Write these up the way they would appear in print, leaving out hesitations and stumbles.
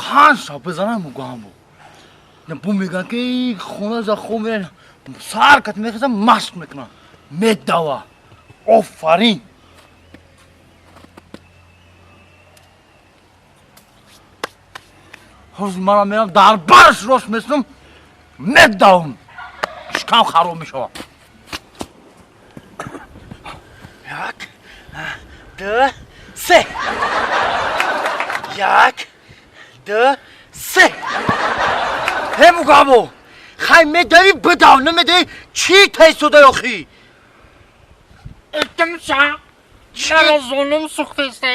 Қанша бизанам Мугамбо. Бу мегӯянд ки хона за хоб меран, сар кат мехезам, машқ мекунам, медава. Офарин. Ҳозир манам мерам дар барш рост месунам, медавам, шикам хароб мешавад. Як, ду, се. Як, ду, се. Ҳе, Мугамбо, хай медавӣ, бидав, намедавӣ, чӣ тайсодай охӣ? Илтимса, чаро зонум сӯхтеста?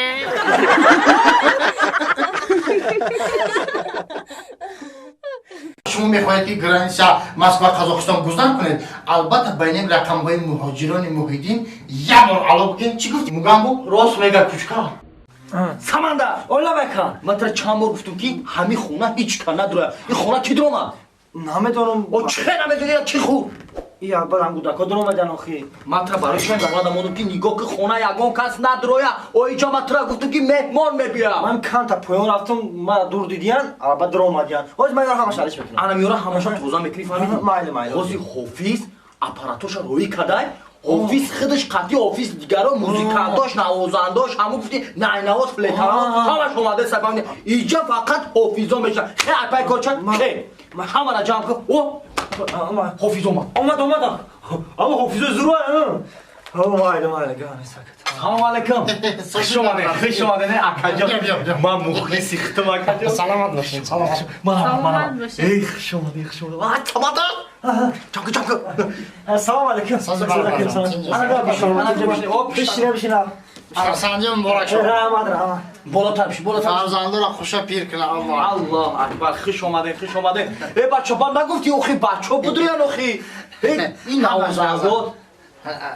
Шумо мехоҳед, ки граница Москва Қазоқистон гузар кунед, албатта байни рақамҳои муҳоҷирони Муҳиддин як бор ало бигем. Чӣ гуфти, Мугамбо? Рост мега кучка. Саманда. Ола бака. Ман тара чанд бор гуфтум, ки ҳамин хона ҳеҷ ка надурая. Ин хона кӣ дуромад? Намедонам. О, чӣ намедони, чӣ худ? И бадам гудако дуромадан охи. Ман тара барои чӣ замонада мондум, ки нигоҳ ки хона ягон кас надуроя. Оиҷа ман тара гуфтум, ки меҳмон мебиям. Ман камта поён рафтум, ма дур дидиян, албат дуромадиян. Ҳозир ман ёра ҳамаша алиш мекунам. Ана меёра ҳамаша тоза мекунӣ, фаҳмидӣ? Майли, майли. Ҳозир Ҳофиз аппаратоша роӣ кадай. Ҳофиз худаш қатъи ҳофиз дигаро музикантош, навозандош, ҳамун гуфти найнавоз, флейтанавоз, ҳамаш омада сафаҳмидӣ. Иҷа фақат ҳофизо мешавад. Хе, айпай корча, хе. Ҳамара ҷамъ кун. О, ҳофиз омад. Омад, омад. Ама ҳофизо зур. Майли, майли, гани сакат. Салом алейкум. Хуш омадед, хуш омадед, акаҷон. Ман мухлиси худам, акаҷон. Саломат бошед, саломат. Манам, манам. Эй, хуш омадед, хуш омадед. А, тамада! Чанку, чанку. Салом алейкум. Бишина, бишина. Фарзанди муборак шуд. Раҳмат, раҳмат. Болотар бишин, болотар. Фарзандро хуша пир кунад Аллоҳ. Аллоҳ акбар, хуш омадед, хуш омадед. Э, бача, ба нагуфти охи бачо будурян охи. Э, ин навозандот.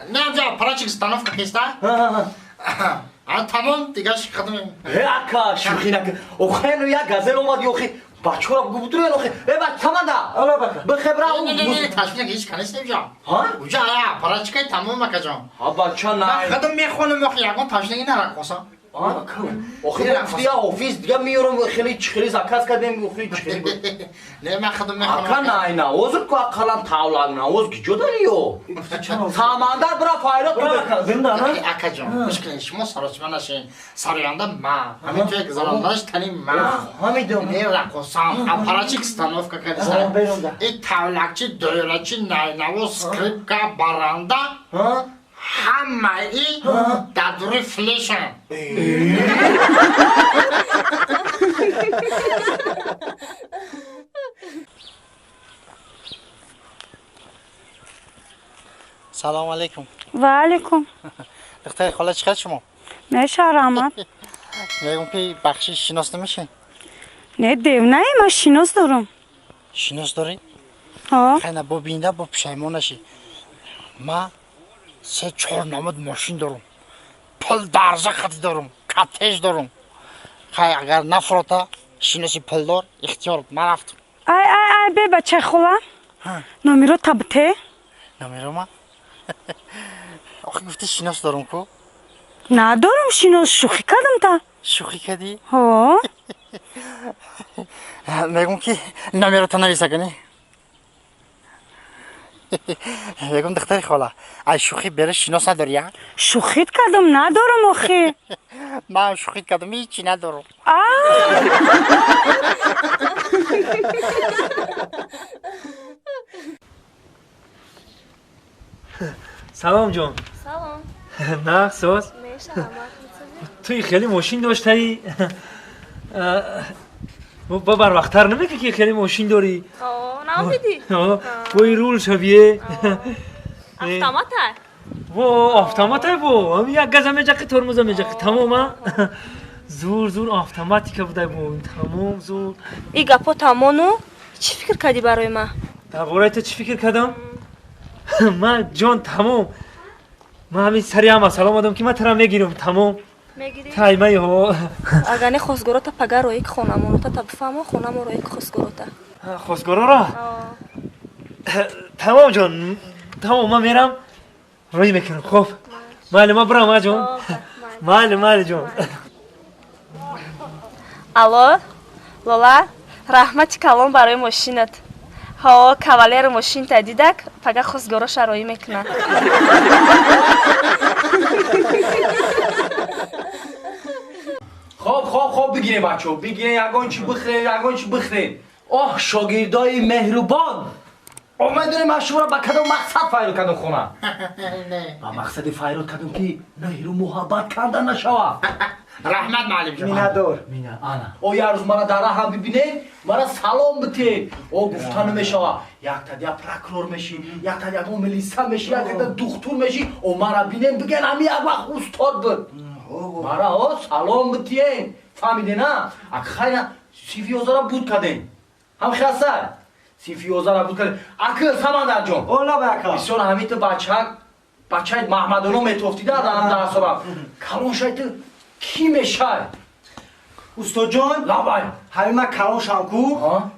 Не, ҷа аппаратчик установка киста? А тамом, дигар хадм. Э, ака, шӯхӣ накун. Охи, ну як газел омад охи. Бачора бугу будурян охи. Э, бач, таманда. Алло бака. Бихебра. Не, не, не, ташвиқ ҳеҷ канист ҷа. Ҳа? Уҷа аппаратчикай тамом, акаҷон. Ҳа, бача, най. Ман худам мехонам охи, ягон ташвиқи нараққоса. Охи, гуфти я ҳофиз дига меёрам, хеле чихели заказ кардем, охи чихели. Не, ман худам мехонам. Ака, най, навоз ку ақаллан тавлак навоз киҷо дари ё? Самандар бира файрот Бира, зинда, на? Акаҷон, гӯш кунед, шумо саросима нашин. Сароянда ман, ҳамин ҷое гузарондаш тани ман. Ҳамидам. Не раққосам, аппаратчик установка кардиста. И тавлакчи, доирачи, найнавоз, скрипка, баранда. Ҳамаи дар дури флешам. Салому алейкум. Ва алейкум. Духтари хола, чӣ хел шумо? Меша, раҳмат. Мегӯм, ки бахшиш, шинос намешем? Не, девнаи, ман шинос дорам. Шинос дорӣ? Ҳо. Хайна, бо бинда, бо пушаймон нашӣ. Ма се чор намуд мошин дорум, пул дарза хати дорум, каттеж дорум. Хай, агар нафрота шиноси пулдор, ихтиёр, ман рафтам. Ай, ай, ай, бе, бачаи хола, номеро табте. Номерома? Охи, гуфти шинос дорум ку. Надорам шинос, шӯхӣ кардам та. Шӯхӣ кардӣ? Ҳо. Мегӯм, ки номерота нависа кунӣ. Мегӯм, духтари хола, ай шӯхӣ бери, шинос надорӣ, я? Шӯхит кардам, надорам охи. Ман шӯхӣ кардам, ҳечи надорам. А. Салом, ҷон. Салом. Нағз, соз? Меша, раҳмат. Туи хеле мошин доштаӣ, ба барвақттар намекӣ, ки хеле мошин дорӣ? Наомидӣ? Бои рул шавие. Автомата? Во, автомата, бо як газа меҷақи, тормоза меҷақи, тамома. Зур, зур автоматика будай, бо тамом, зур. И гапо тамону, чӣ фикр кардӣ барои ман? Дар бораи ту чӣ фикр кардам ман, ҷон? Тамом, ман ҳамин сари ҳама салом одам, ки ман тара мегирам, тамом. Мегирӣ? Таймаи ҳо. Агар не, хостгорота пага роӣ ки хонамонота, та бифаҳмо, хонамо роӣ ки хостгорота. Хостгороро? Тамом, ҷон, тамом, ман мерам, роӣ мекунам. Хоб, майли, ман бирам, а ҷон, майли, майли, ҷон. Алло. Лола, раҳмати калон барои мошинат. Ҳо, кавалери мошинта дидак, пага хостгороша роӣ мекунад. Хоб, хоб, хоб, бигирем, бачаҳо, бигирем, ягон чи бихӯрем, ягон чи бихӯрем. Оҳ, шогирдои меҳрубон, о, медонем ман шуморо ба кадом мақсад файрод кардам хона? Ба мақсади файрод кардам, ки меҳру муҳаббат канда нашавад. Раҳмат, муаллимҷон. Миннатдор. Мина, ана. О, як рӯз мара дар раҳам бибинед, мара салом битед. О, гуфта намешава. Якта я прокурор мешӣ, якта ягон милиса мешӣ, якта духтур мешӣ. О, мара бинем, биген, ҳами як вақт устод буд. Мара, о, салом битиен. Фаҳмиде, на? Ак хайна синфи 11-ра буд кардем. Ҳам хасай. Синфи 11-ра буд кардем. Акы Самандарҷон. О, лабай, ака. Бисёр ҳамин ту бачак, бачаи Маҳмадоно метофтида дар дарсора. Калон шай, ту кӣ мешай? Устодҷон, Лабай. ҳамин ман калон шавам ку,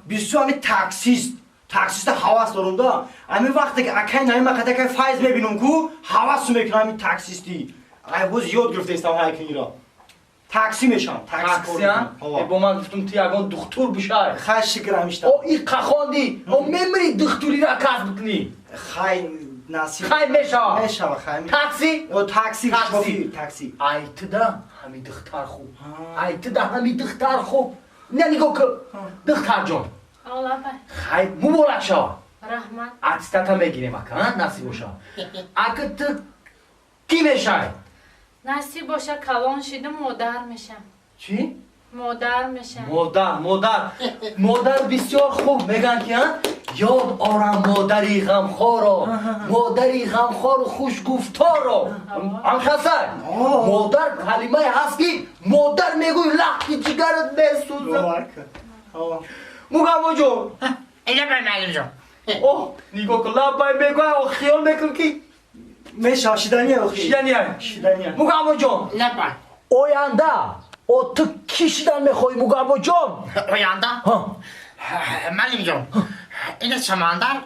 бисёр ҳамин таксист, таксиста ҳавас дорум да. Ҳамин вақте ки акай наим акай акай Файз мебинам ку, ҳавасу мекунам ҳамин таксистӣ. Ай боз ёд гирифта истам ҳайкиниро. Такси мешавам, такси кор Такси, а? мекунам. Э, бо ман гуфтум, ту ягон духтур бишай. Хай, шукр, ҳамишта. О, и қахонди, о, мемири, духтурира касб кунӣ. Хай, насиб. Хай, мешава. Мешава, хай. Такси? О, такси, Такси. шофир, такси. Ай туда ҳами духтар хуб. Ай туда ҳами духтар хуб. Не, нигоҳ кун. Духтарҷон. Лабай. Хай, муборак шава. Раҳмат. Аттестата мегирем, ака, а? Насиб боша. Ака, ту кӣ мешай? Насиб боша, калон шидам, модар мешам. Чӣ? Модар мешам. Модар, модар. Модар бисёр хуб меган ки, а? Ёд орам модари ғамхоро, модари ғамхору хушгуфторо. Анхасай. Модар калимае ҳаст ки модар мегӯй, лахти ҷигарат месӯзад. Мугаммоҷон. Лабай, муаллимҷон. Оҳ, нигоҳ кун, лаббай мегӯяй, о, хиёл мекун ки Мешава, шидания охи. Шидания. Шидания. Мугаммоҷон. Лабай. Оянда о ту кӣ шидан мехоҳӣ, Мугаммоҷон? Оянда? Ҳа. Муаллимҷон, ина Самандар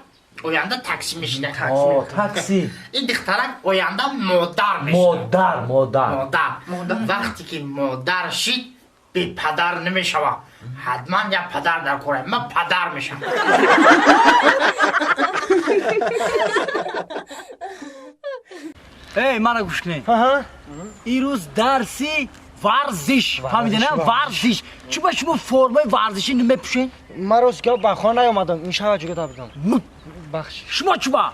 оянда такси мешинад. О, такси. Ин духтарак оянда модар мешинад. Модар, модар. Модар. Вақте ки модар шид, бепадар намешавад. Ҳатман як падар дар кора. Ман падар мешавам. Эй, мана гӯш кунед. Ирӯз дарси варзиш. Фаҳмиде, на? Варзиш. Чӣ ба шумо формаи варзишӣ намепӯшед? Ман рост гап, ба хона наёмадам. Ин шава ҷугада будам. Бахш. Шумо чӣ ба?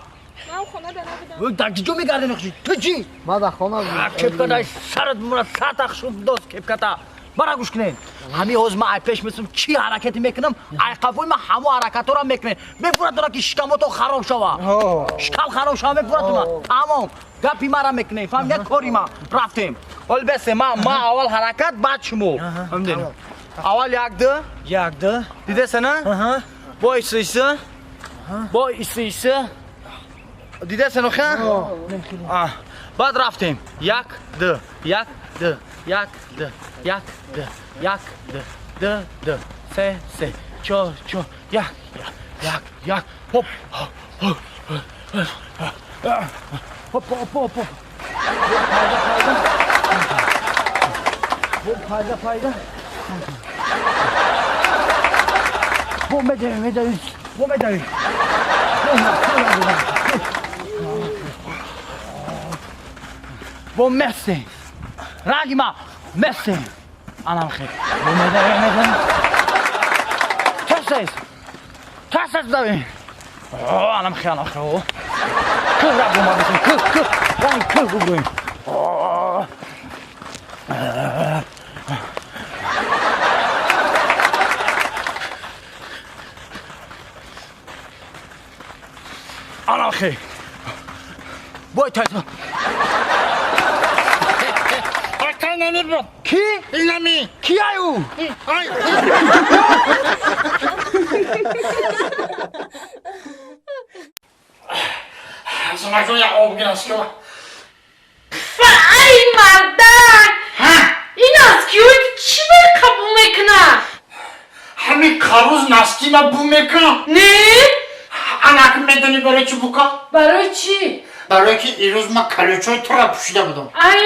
Ман хона да набудам. Дар киҷо мегарден? Ту чӣ? Ман дар хона. Кепката сарат бимонад, сатах шуд дост кепката. Мара гӯш кунед. Ҳамин ҳозир ман ай пеш месум, чӣ ҳаракате мекунам, ай қафои ман ҳамо ҳаракатҳоро мекунед. Мефуратона ки шикамотон хароб шава. Шикам хароб шава, мефуратона. Тамом. Гапи мара мекунед. Фаҳмидед, кори ма. Рафтем. Ҳол бесе, ма аввал ҳаракат, баъд шумо. Фаҳмидед? Аввал як ду. Як ду. Дидесе, на? Бо иси иси. Бо иси иси. Дидесе, нохе? Баъд рафтем. Як ду, як ду, як ду, як ду, як ду, ду ду, се се, чор чор, як як, як як, хоп хоп хоп хоп хоп, хоп, пайда, пайда, бо медавем, медавем, бо медавем, бо месем, ранги ма месем, анам хел, бо медавем, медавем, тасес тасес давем, анам хел, анам хел, кӯ ра бо ма бисем, кӯ, кӯ ранг, кӯ бубурем. Анам хел, бой тайса. Акай намебуд. Кӣ? Инами. Кӣ ай ӯ? Ай. Самаҷон, як об гирас ки. Ай, мардак! Ин аз киёи чӣ бай қабул мекунад? Ҳамин қаруз носки ма бу мекунам. Не? Анак, медонӣ барои чӣ бука? Барои чӣ? Барои ки ирӯз ман калючои тура пӯшида будам. Ай!